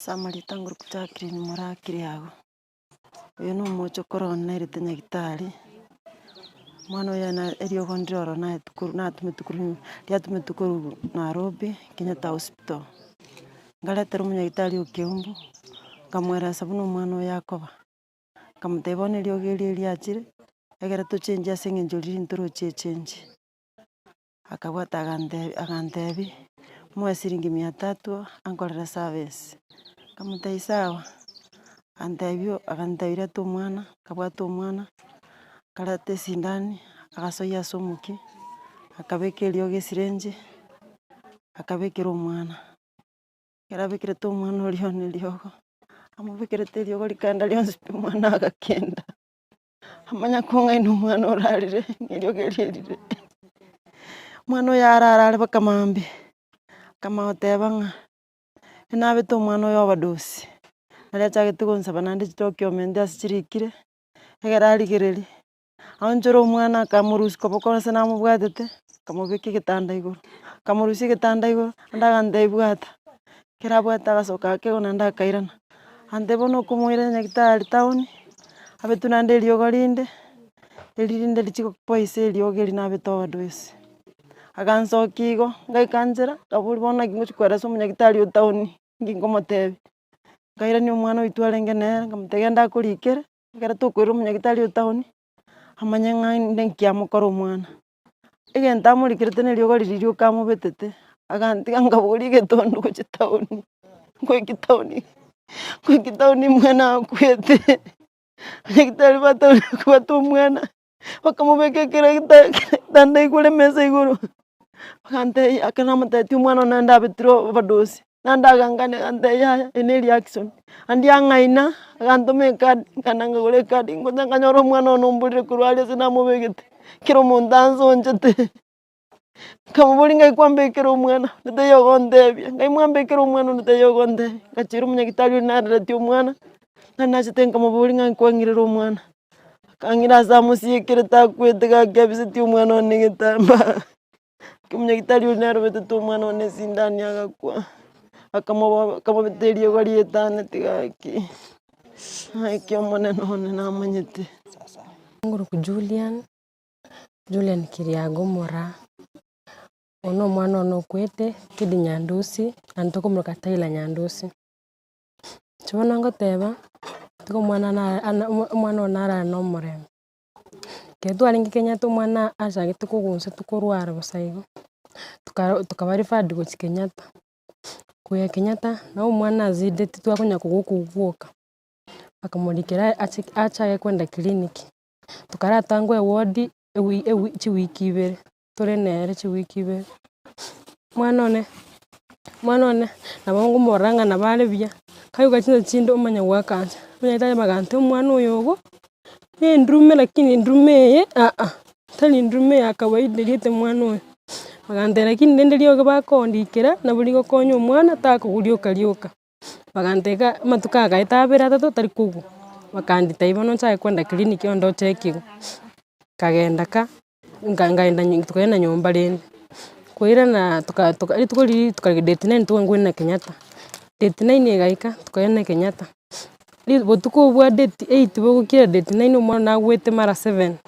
Ase amarieta ngoroku Jacqueline Moraa Kiriago, oyo na omochokoro one nairete nyagetari, omwana oyo na eriogo ndire oro naetwe korwa natumetwe korwa riatumetwe korwa Nairobi, Kenyatta Hospital. Nkaretera omonyagitari o Keumbu, nkamweresa buna omwana oyo akoba, nkamotebia bono eriogo eri eriachire, egere tochengi ase eng'encho riria ntorochi echengi. Akabwata agantebia agantebia, moe siringi mia tatu ankorere service, nkamotebia sawa, agantebia agantebia reta omwana, nkabwata omwana, nkareta esindani, agasoyia ase omokia, akabeka eriogo esirenji, akabekera omwana. Ekero abekerete omwana oria one eriogo, amobekerete eriogo rikaenda rionsi pi omwana agakenda. Amanya kong'aina omwana orarire, eriogi erire, omwana oyo ararare mpaka mambia, akamanya goteba ng'a nabete omwana oyo overdose, nari achagete gonsaba naende chidocument ase chirikire, egere arigererie, aonchore omwana akamorusia koboko ase namobwatete, akamobeka egetanda igoro, akamorusia egetanda igoro, naende agantebia bwata, ekero abwate agasoka ake igo naende akairana. Ante bono okomoira nyagetari town, abetwe naende eriogo rinde, eri rinde richie gopoisa eriogo eri nabete overdose. Agansokia igo, ngaika nchera, nkaboria bono naki ngochi koeresa omonyagitari o town, nki nkomotebia. Nkairania omwana oito arenge nere, nkamotebia genda akorikere, ekero tokoira omonyagitari o town, amanye ng'a inde nki amokora omwana. Egento amorikerete na eriogo riria rioka amobetete, agantiga nkabogoria egetondo gochia town, ngoika town, ngoika town omwana akwete, abanyagitari ba town bakabwata omwana, bakamobeka ekeregita egetanda igoro emesa igoro, bagantebia ekero namotebetie omwana one naende abetire overdose, naende agangania agantebia yaya eye ne reaction, andi ang'aina, agantoma ecard, nkagenda nkagora ecard, ngocha nkanyora omwana one omborire korwa aria ase namobegete, kera omonto ansonchete, nkamoboria ng'ai kwambekera omwana, onde taiyo ogontebia, ng'ai mwambekera omwana onde taiyo ogontebia, ngachiera omonyagitari oria nareretie omwana, nari nachete nkamoboria ng'a nkwang'irere omwana, akang'ira ase amosiekerete akwete gaki abisetie omwana one egetambaa. Omonyagitari oria nere obetete omwana one esindani agakwa, akamoba akamobeta eriogo rietaneti gaki, gaki omonene one namanyete. Ngoroku Julian, Julian Kiriago Moraa, oyo na omwana one okwete, Teddy Nyandusi, naende tokomoroka Tyler Nyandusi. Inche bono ngoteba, tiga omwana nare ana omwana one narare na omorembe. Ekero twarenge Kenyatta omwana achagete kogunsa tokorwara bosa igo, toka tokaba referred gochia Kenyatta, konya Kenyatta, nabo omwana azideti twakonya kogwa okogwoka, bakamorikera ache achake kwenda clinic, tokaratangwa eward ewi ewi chiwiki ibere, tore nere chiwiki ibere. Omwana one, omwana one nabo nkomorora ng'a nabo are buya, kaigwa chinsa chinde omanye goaka nse, omanyete bagantebia omwana oyo ogo, na endurume lakini endurume eye aa, tari endurume ya kawaida eriete mwana oyo. Bagantebia lakini rende riogo bakondikera, nabo rigokonya omwana takogwa rioka rioka. Bagantebia amatuko agaeta abere atato tari kogwa, bakanditebia bono nchake kwenda clinic onde ochekiwe. Nkagenda ka, nka nkaenda tukaenda nyomba rende, koirana toka toka rituko riria tokarika date nine twankwana Kenyatta, date nine egaika tukairana Kenyatta, ri botuko bwa date eight bogokira date nine omwana nagwete mara seven,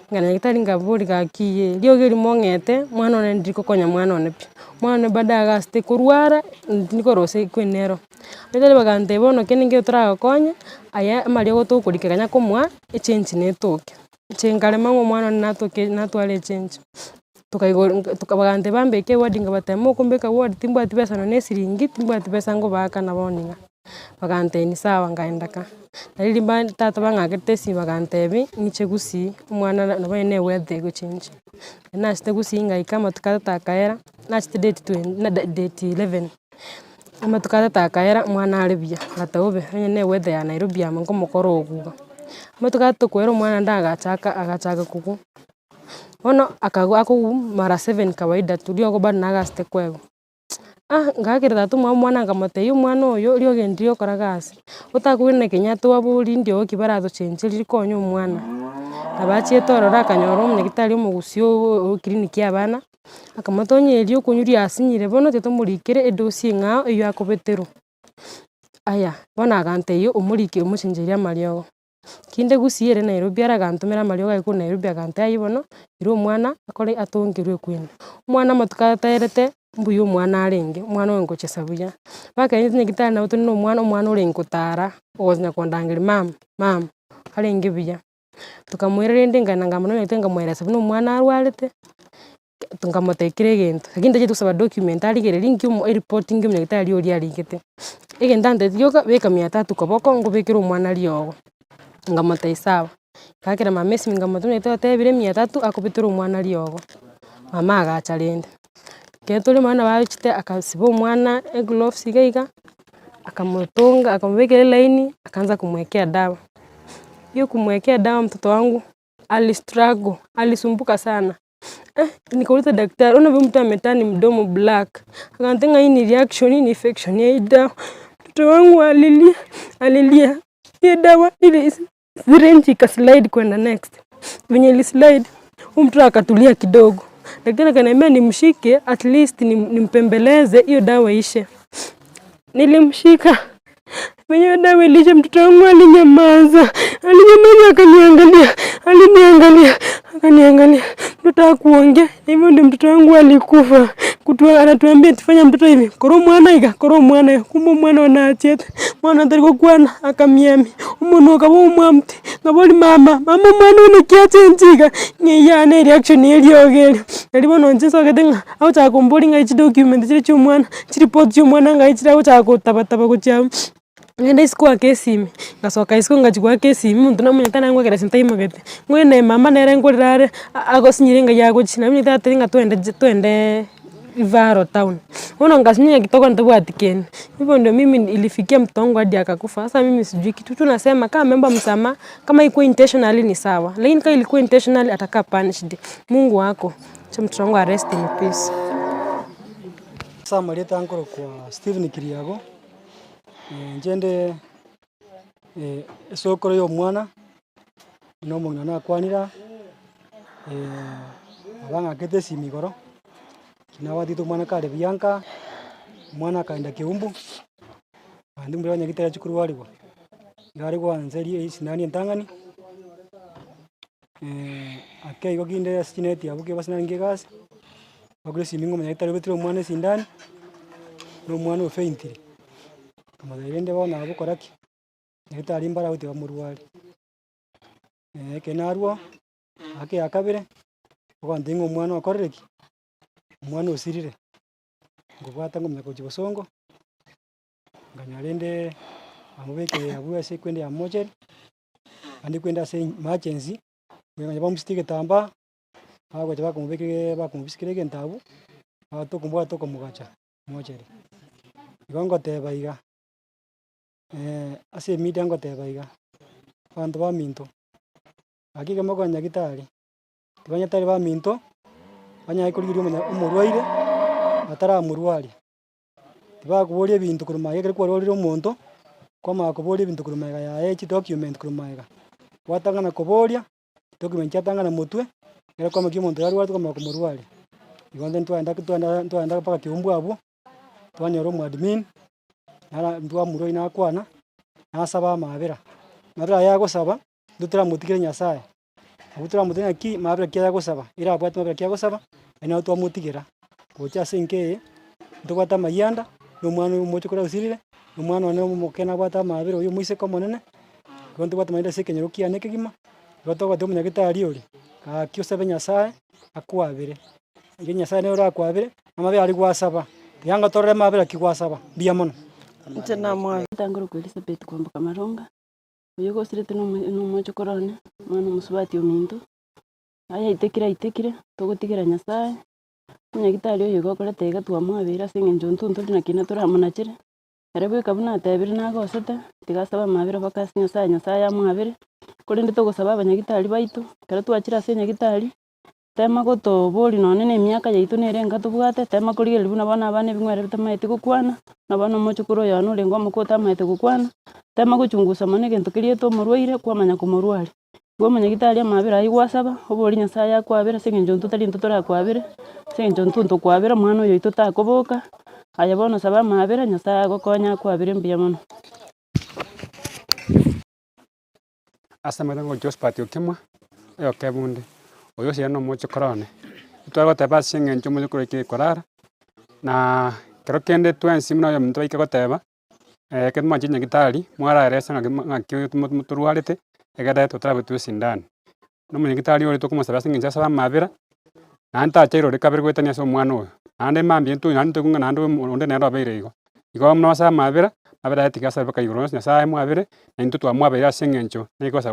Nkagenda nyagetari nkaboria gaki iyee, riogi eri mong'ete mwana one ndiri gokonya mwana one pi, mwana one bado agasete korwara tindikorosia equeen ero. Nyagetari bagantebia bono kende nkere toragokonye, aya amariogo tokorika ganya komoa echange netoke. Inche nkarema ng'a omwana one natoke natware echange, tokaigwa toka bagantebia bambeke eward nkabatebia mokombeka ward timbwati besa nonye na esiringi, timbwati besa ngobaakana bono iga. Bagantebia ni sawa nkaenda ka. Na riria mba tata bang'akerete esimi bagantebia, ng'iche gusii, omwana na nabo na eweather egochengi. Ekero nachete gusii ngaika amatuko atato akaera, nachete date twen na date 11, amatuko atato akaera omwana are buya, ngateba bobe, onye na eweather ya Nairobi amo nkomokora ogo iga. Amatuko atato koera omwana naende agachaka agachaka kogwa, bono akagwa akogwa mara seven kawaida tu, riogo bado nagasete koegwa. Ah ngaakera tata omwabo omwana nkamotebia omwana oyo riogi ndiri gokora gasi, otakoirana Kenyatta obaborie ndi oki baratochencherie rikonye omwana. Nabo achiete ororo akanyora omonyagitari omogusii o eclinic ya abana, akamotonya erio okonywa riasinyire bono tiga tomorikere edosi eng'ao eywo akobeterwa. Aya, bono agantebia omorike omochencherie amariogo. Kinde gusii ere nairobi are agantomera amariogo aye korwa nairobi agantebia aywo bono, ira omwana akore atongerwe equeen. Omwana amatuko ataerete, mbuya omwana arenge, omwana orenge gochesa buya. Bakairete nyagetari nabo tore na omwana, omwana orenge gotara, ogonya kondangeria mama mama, arenge buya. Tokamoira rende nkaenda nkamorora nyagetari nkamoeresa buna omwana arwarete, nkamotebia kera egento, lakini ntachieti gosaba document arigereria nki omo eripoti nki omonyagitari oria arigete. Egento antebetie gioka, beka mia tatu koboko nkobekere omwana riogo, nkamotebia sawa. Ngaakera mama esimi nkamotebia omonyagitari otebire mia tatu akobetera omwana riogo, mama agacha rende. Ekero tore mama nabo achete akasiba omwana egloves iga iga, akamotonga akamobekera elaini, akaanza komwekea dawa. Hiyo kumwekea dawa mtoto wangu alistruggle, alisumbuka sana, nikauliza daktari ona vile mtoto ameturn mdomo black, akaniambia ng'a hii ni reaction, hii ni infection ya hii dawa. Mtoto wangu alilia, alilia, hiyo dawa ili syringe ikaslide kwenda next, venye ilislide huyu mtoto akatulia kidogo. Daktari akaniambia nimshike at least nimpembeleze hiyo dawa iishe. Nilimshika venye hiyo dawa iliisha, mtoto wangu alinyamaza, alinyamaza akaniangalia, aliniangalia, akaniangalia, mtoto hakuongea. Hivyo ndio mtoto wangu alikufa. Kutu anatuambia tufanye mtoto hivi, koro mwana iga, koro mwana iga, kumbe omwana one achete, mwana otari gokwana akamiamia, omonwa okaba omwamte, nkaboria mama, mama omwana one naki achenche iga, ng'a eyio yane ereaction ya eriogo erio. Nari bono inche nsogete ng'a agochaka komboria ng'a chidocument chiria chia omwana, chiripoti chia omwana ng'ai chire agochaka kotabataba gochia abwo. Ng'ende isiko goaka esimi, ngasoka isiko ngachia goaka esimi, omonto namanyete nangwakera esimi ntaimogeti, ng'oe naye mama nere nkorera are, agosinyire ng'ai agochia, nabo omanyete atebia ng'a twende ji twendeee Ivaro town. Bono ngasinywa kitoko ntabwati kende, hivyo ndio mimi ilifikia mtoto wangu hadi akakufa. Sasa mimi sijui kitu tu nasema kama ameomba msamaha, kama haikuwa intentionally ni sawa, lakini kama ilikuwa intentionally atakaa punished. Mungu wako, acha mtoto wangu arest in peace. Ase amarieta nkorokwa Stephen Kiriago. Inche nde esokoro ya omwana, buna omong'ina nakwanire aa, nabo ang'akete esimi igoro, ekio nabatete omwana kare buya nka, omwana akaenda keumbu, naende mbura nyagetari achia korwariwa, iga are goansa eria esindani entang'ani, ake igo kinde ase chineti abwo ki basinarenge egasi, bakore esimi ng'a omonyagitari obetire omwana esindani, na omwana ofaintire. Nkamotebia rende bono abwo kora ki, nyagetari mbare abwo tiga bamorwarie. Ekero narwo, ake ya kabere, ogontebia ng'a omwana okorire ki, omwana osirire, nkobwata ngomanya gochia bosongo, nkanyora rende bamobekire abwo ase ekwende ya mochari, naende ekwende ase emergency, nkonya bamosuti egetambaa, bagocha bakomobekera bakomobisikera egento abwo, tokombwata tokomogacha mochari. Igo ngoteba iga, ase emedia ngoteba iga, abanto baminto, gaki ekero mokonya nyagetari, tiga nyagetari baminto, banyare korigereria omonya omorwaire, bataramorwaria. Tibakoboria ebinto korwa magega ekero kwarwarire omonto, kwamanya koboria ebinto korwa magega yaye chidocument korwa magega, gwatang'ana koboria, chidocument chiatang'ana motwe, ekero kwamanya ki omonto oyo arwarete kwamanya komorwaria. Igo intwe ntwaenda ntwaenda ntwaenda mpaka keumbu abwo, twanyora omoadmin, nara ntwamorwaria nakwana, nasaba amabera, amabera aya agosaba, intwe toramotigere nyasaye, abwo toramotebia ng'aki mabera ki ayagosaba, ere abwate mabera ki agosaba, aye nabo twamotigera, gocha ase enka eye, ntobwate amayianda, na omwana oyo omochokoro osirire, na omwana one omoke nabwate amabera oywo omoiseke omonene, igo ntobwate amayianda ase ekenyoro kiane ekegima, igo togotebia omonyagetari oria, gaki osabe nyasaye, akwabere, erio nyasaye nere orakwabere, amabera aria gwasaba, tiga anga torore amabera ki gwasaba, mbuya mono. Inche namwabo. Ntangorokwa Elizabeth kwamboka Maronga. Oyo ogosirete nomo nomochokoro one, omwana omosubati ominto, aye aitekire aitekire, togotigera Nyasaye, omonyagitari oyo igo okorete iga twamwabeire ase eng'encho intwe ntori na kina toramonachere, ere bweka buna atebire nagosete, tiga asabe amabera mpaka ase Nyasaye, Nyasaye amwabere, korende togosaba abanyagitari baito, ekero twachire ase enyagitari. Tema gotoboria nonye na emiaka yaito nere enga tobwate, tema korigereria buna bono abana ebing'were bitamaeti gokwana, buna bono omochokoro oyo one orenge omoke otamaete gokwana, tema gochungusa mono egento keria gete omorwaire kwamanya komorwaria. Igo omonyagitari amabera aywo gwasaba, oborie Nyasaye akwabere ase eng'encho intwe tari intwe torakwabere, ase eng'encho intwe ntokwabera omwana oyo oito takoboka, aye bono saba amabera, Nyasaye agokonye akwabere mbuya mono. Ase amang'ana ng'a Josphat Okemwa, oyo Kebunde, oyo ase na omochokoro one. Twagoteba ase eng'encho omochokoro oikire korara, naaa kero kende twensi buna oyominto aike goteba, ekero mwachire nyagetari, mwaraeresa ng'aki ng'aki mo motorwarete, egere totarabetwa esindani. Na omonyagitari oria tokomosaba ase eng'encho asabe amabera, naende tachairore kabere goetania ase omwana oyo, naende mambia intwe naende toigwe ng'a naende onde nere obeire igo. Igo bono asabe amabera, amabera aye tiga asabe mpaka igoro onsi nyasaye amwabere, na intwe twamwabeire ase eng'encho nigo.